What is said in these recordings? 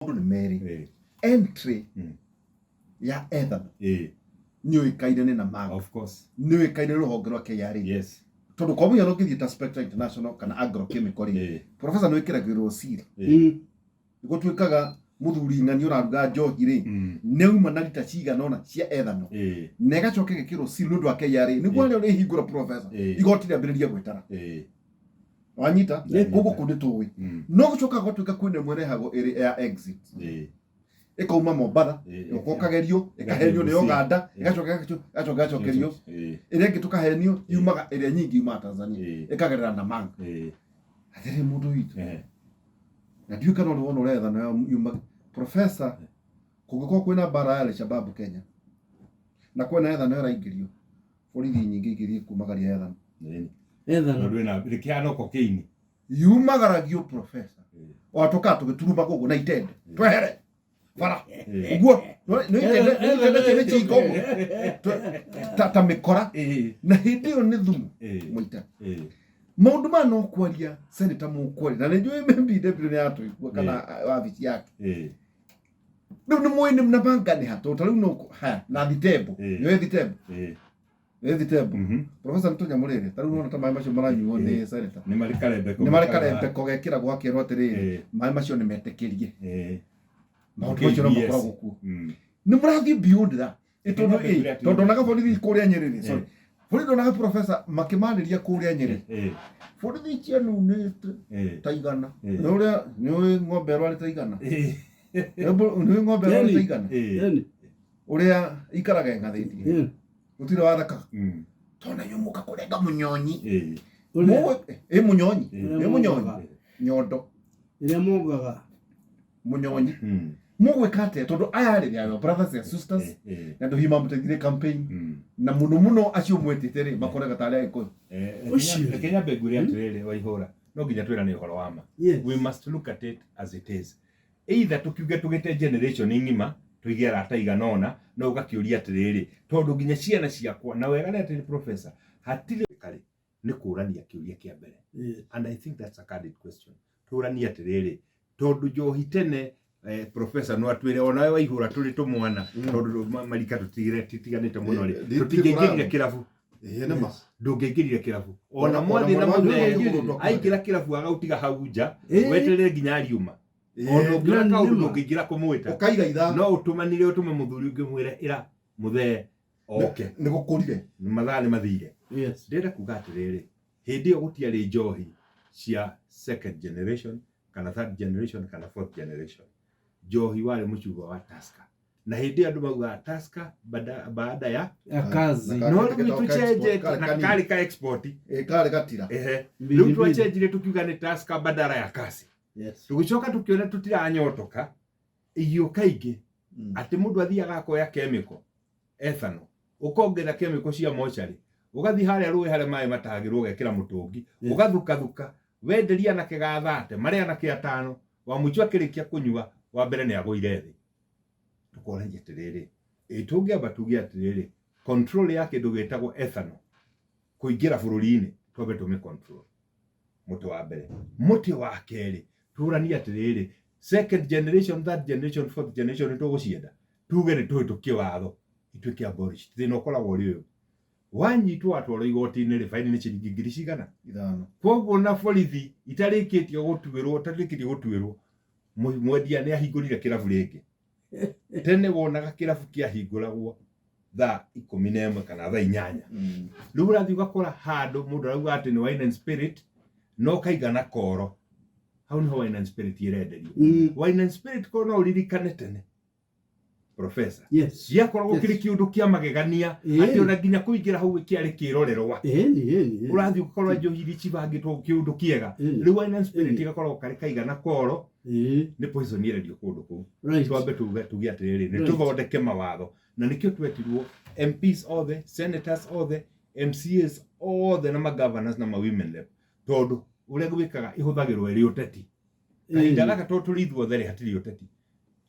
Maũndũ nĩ merĩ. Entry ya ethanol nĩ ũĩkaine nĩ Namanga. Of course. Nĩ ũĩkaine nĩ rũhonge rwa KRA. Tondũ kwa mũhiano ũngĩthiĩ ta Spectra International kana Agrochemical rĩ, professor nĩ wĩkĩragĩrwo seal. Gũtuĩkaga mũthuri ng'ani ũraruga njohi rĩ, nĩ auma na rita cigana ũna cia ethanol. Na ĩgacoka ĩgekĩrwo seal nĩ ũndũ wa KRA. Nĩguo harĩa ũrĩhingũra, professor, igoti rĩambĩrĩrie gwĩtara. Wanyita? Koguo kũu nĩ tũĩ. No gũcoka gũtuĩka kwĩna ĩmwe ĩrehagwo ĩrĩ ya exit. Ĩkauma Mombatha, ĩgoka ũkagerio, ĩkahenio nĩ Busia. Uganda, ĩgacoka ĩgacoka ĩgacokerio. Ĩrĩa ĩngĩ tũkahenio yumaga, ĩrĩa nyingĩ yumaga Tanzania. Ĩkagerera Namanga. Atĩrĩ mũndũ witũ. Na ndiũĩ kana ũrĩ wona ũrĩa ethano yuma, professor, kũngĩkorwo kwĩna mbara ya Al-Shabaab Kenya na kwĩna ethano ĩraingĩrio, borithi nyingĩ ingĩthiĩ kumagaria ethano. Ethano. Tondũ ĩna rĩkĩhana cocaine. Yumagaragio, professor. Watũkaga tũgĩturumbaga ũguo na itende twehere bara ũguo nĩ itende, nĩ itende nĩ cinga ũguo ta mĩkora na hĩndĩ ĩyo nĩ thumu mũita. Maũndũ maya no kwaria senator mũkwaria na nĩ njũĩ maybe deputy nĩ atũigua kana wabici yake. Rĩu nĩ mũĩ nĩ na banga nĩ hatũ ta rĩu no haya na thitembo. Nĩ thitembo. Nĩ thitembo. Professor, nĩ tũnyamũ rĩrĩ ta rĩu nona ta maĩ macio maranyuo nĩ senator. Nĩ marĩ karembeko. Nĩ marĩ karembeko gekĩragwo gakerwo atĩrĩrĩ, maĩ macio nĩ metĩkĩrie. Maũndũ macio no KBS. makoragwo kuo. Nĩ mũrathiĩ beyond that. Ĩ tondũ Kenya ĩ Mbere tondũ onaga borithi kũrĩa Nyĩrĩ rĩ, sorry, borithi onaga, professor, makĩmanĩria kũrĩa Nyĩrĩ, borithi cianunĩte ta igana. Nĩ ũrĩa nĩ ũĩ ng'ombe ĩrwarĩte igana. Nĩ ũĩ ng'ombe ĩrwarĩte igana ũrĩa ikaraga ĩng'athĩtie. Gũtirĩ wathekaga tondũ na inyuĩ mũka kũrenga mũnyonyi. Ũrĩa Ĩ mũnyonyi. Ũrĩa Ĩ mũnyonyi. mongaga. Nyondo. Ĩrĩa mongaga. Mũnyonyi. Mũgwĩka atĩa tondũ aya rĩ, they are your brothers and sisters na andũ hihi mamũteithirie campaign na mũno mũno acio mwetĩte rĩ makoraga tarĩ Agĩkũyũ? Ũcio. Reke nyambe ngwĩre atĩrĩrĩ, Waihũra, no nginya twĩrane ũhoro wa ma. We must look at it as it is. Either tũkiuge tũgĩte generation ng'ima, tũige arata igana ũna, no ũgakĩũria atĩrĩrĩ, tondũ nginya ciana ciakwa na wega nĩ atĩrĩ, professor, hatirĩ karĩ nĩ kũrania kĩũria kĩa mbere. And I think that's a candid question. Tũranie atĩrĩrĩ, tondũ njohi tene, professor, no atwĩre onawe Waihũra, tũrĩ tũmwana, tondũ marika tũtigire tũtiganĩte mũno rĩ, Ndi tũtingĩaingĩrire kĩrabu. Ĩĩ nĩ ma. Ndũngĩaingĩrire kĩrabu ona Ona mwathiĩ na mwana wa mũthee nyũkwa gũtwa aingĩra kĩrabu agautiga hau nja, weterere nginya ariuma. Ona ũngĩona Na kaũndũ nĩma. ndũngĩingĩra kũmwĩta. Ũkaiga ithaa. No ũtũmanire, ũtũme mũthuri ũngĩ mwĩre ĩra mũthee oke. Nĩ gũkũrire. Mathaa nĩ mathire. Ndĩrenda kuga atĩrĩrĩ, hĩndĩ ĩyo gũtiarĩ njohi cia second generation kana third generation kana fourth generation. Njohi warĩ mũcuba wa Tusker, na hĩndĩ ĩyo andũ maugaga Tusker baada ya Ya kazi. Na no karĩ rĩu ka tũcenjetie export, karĩ na kanini. karĩ ka export. Ĩ karĩ gatira. Ehe. Mbili Rĩu mbili. twacenjire tũkiuga nĩ Tusker badala ya kasi. Tũgĩcoka tũkĩona tũtiranyotoka igĩũka ingĩ, atĩ mũndũ athiaga akoya chemical ethanol, ũkongerera chemical cia mocarĩ, ũgathiĩ harĩa rũĩ harĩa maĩ matahagĩrwo, ũgekĩra mũtũngi, ũgathukathuka, wenderia anake gathate marĩ anake atano, wa mũico akĩrĩkia kũnyua wa mbere nĩ agũire thĩ. Tũkoragia atĩrĩrĩ, ĩ tũngĩamba tuge atĩrĩrĩ, control ya kĩndũ gĩtagwo ethanol kũingĩra bũrũri-inĩ, twambe tũmĩ control, mũtĩ wa mbere. Mũtĩ wa kerĩ, tũranie atĩrĩrĩ, second generation, third generation, fourth generation nĩ tũgũcienda, tuge nĩ tũhĩtũkie watho ituĩke abolished. Thĩna ũkoragwo ũrĩ ũyũ, wanyitwo watwarwo igoti-inĩ rĩ, baini nĩ ciringi ngiri cigana? 5. Koguo na borithi itarĩkĩtie gũtuĩrwo, ũtarĩkĩtie gũtuĩrwo, mwendia nĩ ahingũrire kĩrabu rĩngĩ. Tene wonaga kĩrabu kĩahingũragwo thaa 11 kana thaa 8. Rĩu ũrathiĩ ũgakora handũ mũndũ arauga atĩ nĩ wine and spirit, no kaigana koro hau niho wine and spirit ĩrenderio. Wine and spirit ko no ũririkane tene, professor, gĩakoragwo kĩrĩ kĩũndũ kĩa magegania, atĩ ona nginya kũingĩra hau kĩarĩ kĩrorerwa. Ĩni ĩni. Ũrathiĩ ũgakora njohi iria cibangĩtwo kĩũndũ kĩega. Rĩu wine and spirit ĩgakoragwo karĩ kaigana koro, nĩ poison ĩrendio kũndũ kũu. Twambe tuge atĩrĩrĩ, nĩ tũthondeke mawatho, na nĩkĩo twetirwo MPs othe, senators othe, MCAs othe na magovernors na ma women rep, tondũ ũrĩa gwĩkaga ĩhũthagĩrwo ĩrĩ ũteti kahinda gaka. Tondũ tũrĩ ithuothe rĩ, hatirĩ ũteti.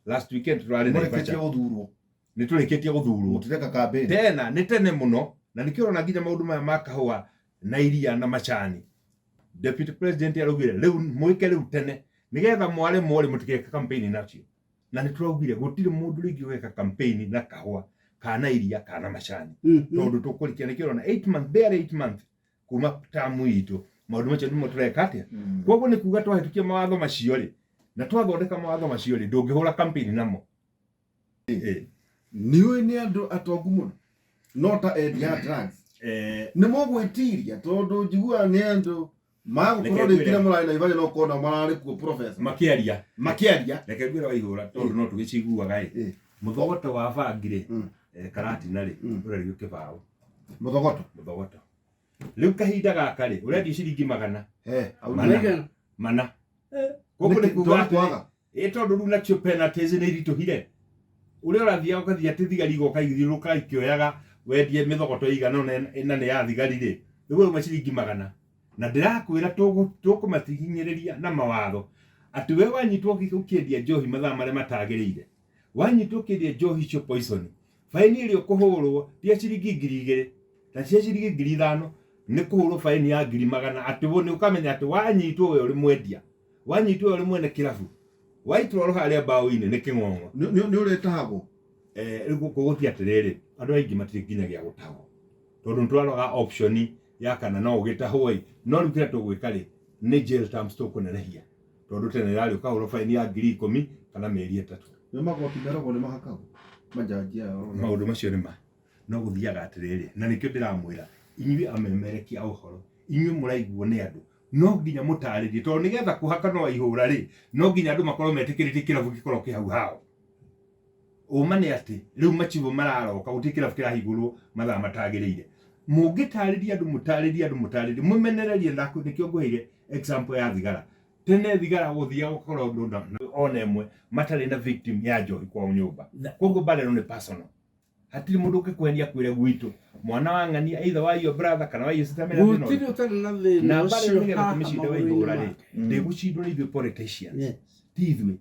Last weekend tũrarĩ Mũrĩkĩtie Naivasha. gũthurwo. Nĩ tũrĩkĩtie gũthurwo. Mũtireka campaign. Tena nĩ tene mũno, na nĩkĩo ũrona nginya maũndũ maya ma kahũa na iria na macani, deputy president araugire rĩu mwĩke rĩu tene nĩgetha mware morĩ mũtigeke campaign nacio. Na nĩ tũraugire gũtirĩ mũndũ rĩngĩ ũgeka campaign na kahũa kana iria kana macani, tondũ tũkũrikia nĩkĩo ũrona 8 month, bare 8 month kuma tamu itũ, maũndũ macio nĩmo tũreka atĩa. Koguo nĩ kuga twahĩtũkia mawatho macio rĩ, na twathondeka mawatho macio rĩ, ndũngĩhũra campaign namo. Nĩ ũĩ nĩ andũ atongu mũno no ta endia a drugs nĩ mũgwĩtiria, tondũ njiguaga nĩ andũ magũkorwo Reke rĩngĩ ngwĩre. na mũrarĩ na ibanya no kona mararĩ kuo, professor, makĩaria. Makĩaria. Reke ngwĩre Waihũra, tondũ no tũgĩciguaga ĩ, mũthogoto wa bangi rĩ, karatina rĩ, ũrerio kĩbaũ. Mũthogoto. Mũthogoto rĩu kahinda gaka rĩ, ũrendio ciringi magana Mana. Maigana. Mana. Koguo nĩ kuga Nĩ atĩrĩ, kwaga. Ĩ tondũ rĩu nacio penalties nĩ iritũhire, ũrĩa ũrathiaga ũgathiĩ atĩ thigari igoka igĩthiũrũrũka ikĩoyaga, wendie mĩthogoto ĩigana ũna ĩna nĩ ya thigari rĩ, rĩu ũrauma ciringi magana. Na ndĩrakwĩra tũkũmatihinyĩrĩria na mawatho atĩ we wanyitwo ũkĩendia njohi mathaa marĩa matagĩrĩire, wanyitwo ũkĩendia njohi icio poison, baini ĩrĩa ũkũhũrwo ti ya ciringi 2000 na cia ciringi 5000, nĩ kũhũrwo baini ya ngiri magana, atĩ wo nĩ ũkamenya atĩ wanyitwo we ũrĩ mwendia, wanyitwo we ũrĩ mwene kĩrabu, waitũrwo harĩa mbaũ-inĩ nĩ kĩng'ong'o. Nĩ ũrĩtahagwo. Rĩu gũkũ gũthiĩ atĩrĩrĩ, andũ aingĩ matirĩ nginyagia gũtahwo, tondũ nĩ tũraroga option ya kana no ũgĩtahwo ĩ, no rĩu kĩrĩa tũgwĩka rĩ, nĩ jail terms tũkũnenehia, tondũ tene ĩrarĩ ũkahũrwo baini ya 10,000 kana mĩeri 3. Nĩ magoti meragwo nĩ mahakagwo majaji aya ũrona. Maũndũ macio nĩ ma no gũthiaga atĩrĩrĩ, na nĩkĩo ndĩramwĩra inyuĩ amemerekia a ũhoro, inyuĩ mũraiguo nĩ andũ, no nginya mũtarĩrie, tondũ nĩgetha kũhaka no ihũra rĩ, no nginya andũ makorwo metĩkĩrĩtie kĩrabu gĩkorwo kĩ hau hao. Ũma nĩ atĩ rĩu machibũ mararoka, gũtirĩ kĩrabu kĩrahingũrwo mathaa matagĩrĩire. Mũngĩtarĩria andũ, mũtarĩrie andũ, mũtarĩrie, mũmenererie, na nĩkĩo ngũheire example ya thigara. Tene thigara gũthiaga gũkorwo andũ ona ĩmwe matarĩ na victim ya njohi kwao nyũmba. Koguo mbara ĩno nĩ personal, hatirĩ mũndũ ũngĩkũhenia kwĩre gwitũ mwana wa ng'ania, either wa your brother kana wa your sister, mena thĩna Gũtirĩ ũrĩkũ. ũtarĩ na thĩna Na mbara ĩno ũcio nĩgetha haha tũmĩcinde wa magũrũ-inĩ ihũra rĩ, make. Ndĩgũcindwo nĩ ithuĩ politicians, ti ithuĩ,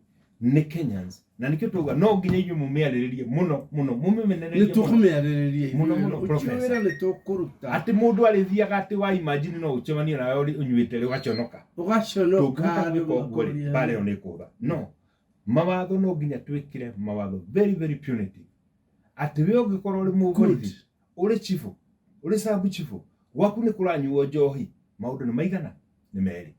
nĩ Kenyans, na nĩkĩo tauga no nginya inyuĩ mũmĩarĩrĩrie mũno mũno, mũmĩmenererie Nĩ mũno. tũkũmĩarĩrĩria. Mũno, mũno, Ithuĩ professor. wĩra nĩ tũkũruta. Atĩ mũndũ arĩthiaga atĩ wa imagine no ũcemanie nawe ũrĩ ũnyuĩte rĩ, ũgaconoka. Ũgaconoka. Tũngĩhota Andũ gwĩka ũguo rĩ, makũria. mbara ĩyo nĩ ĩkũũra. No mawatho no nginya twĩkĩre mawatho very very punitive, atĩ we ũngĩkorwo ũrĩ mũborithi, ũrĩ chifu, ũrĩ sub chifu, gwaku nĩ kũranyuo njohi, maũndũ nĩ maigana nĩ merĩ,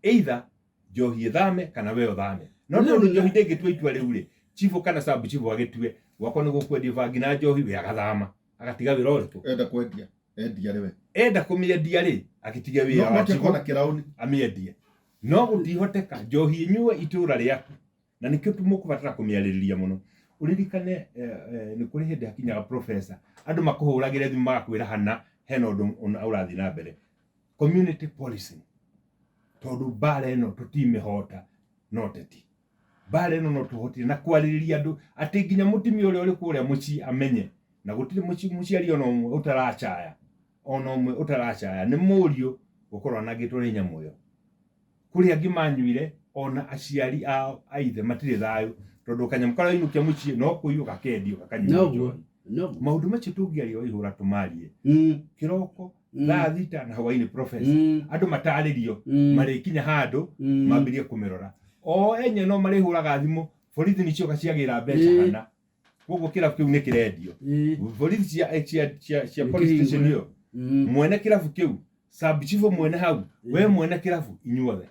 either njohi ĩthame kana we ũthame. No tondũ njohi ndĩngĩtua itua rĩu rĩ, chifu kana sub chifu agĩtue gwakwa nĩ gũkwendio bangi na njohi, we agathama agatiga wĩra ũrĩkũ? Enda kwendia endia rĩ we. Enda kũmĩendia rĩ, agĩtige wĩra No wa no chifu kona kĩraũni. Amĩendie, no gũtihoteka njohi ĩnyue itũra rĩaku, na nĩkĩo mũkũbatara kũmĩarĩrĩria mũno. Ũririkane nĩ kũrĩ hĩndĩ hakinyaga, professor, andũ makũhũragĩre thimũ magakwĩra hana hena ũndũ ũrathiĩ na mbere, community policing, tondũ mbara ĩno tũtimĩhota no teti, mbara ĩno no tũhotire na kwarĩrĩria andũ, atĩ nginya mũtumia ũrĩa ũrĩ kũrĩa mũciĩ amenye, na gũtirĩ mũciari ona ũmwe ũtaracaya, ona ũmwe ũtaracaya nĩ mũriũ gũkorwo anangĩtwo nĩ nyamũ ĩyo. Kũrĩ angĩ manyuire ona aciari ao aithe matirĩ thayũ, tondũ kanyamũ karĩa wainũkia mũciĩ no kũiywo gakendio gakanyuo Noguo. njohi. Noguo. Maũndũ macio tũngĩaria wa ihũra, tũmarie kĩroko, thaa 6 na hwainĩ, professor, andũ matarĩrio, marĩkinya handũ mambĩrie kũmĩrora o enye, no marĩhũraga thimũ, borithi nĩ cioka ciagĩra mbeca hana, koguo kĩrabu kĩu nĩ kĩrendio. Borithi cia Nĩ police station kĩhingũre. ĩyo, mwene kĩrabu kĩu, sub chief mwene hau, we mwene kĩrabu, inyuothe.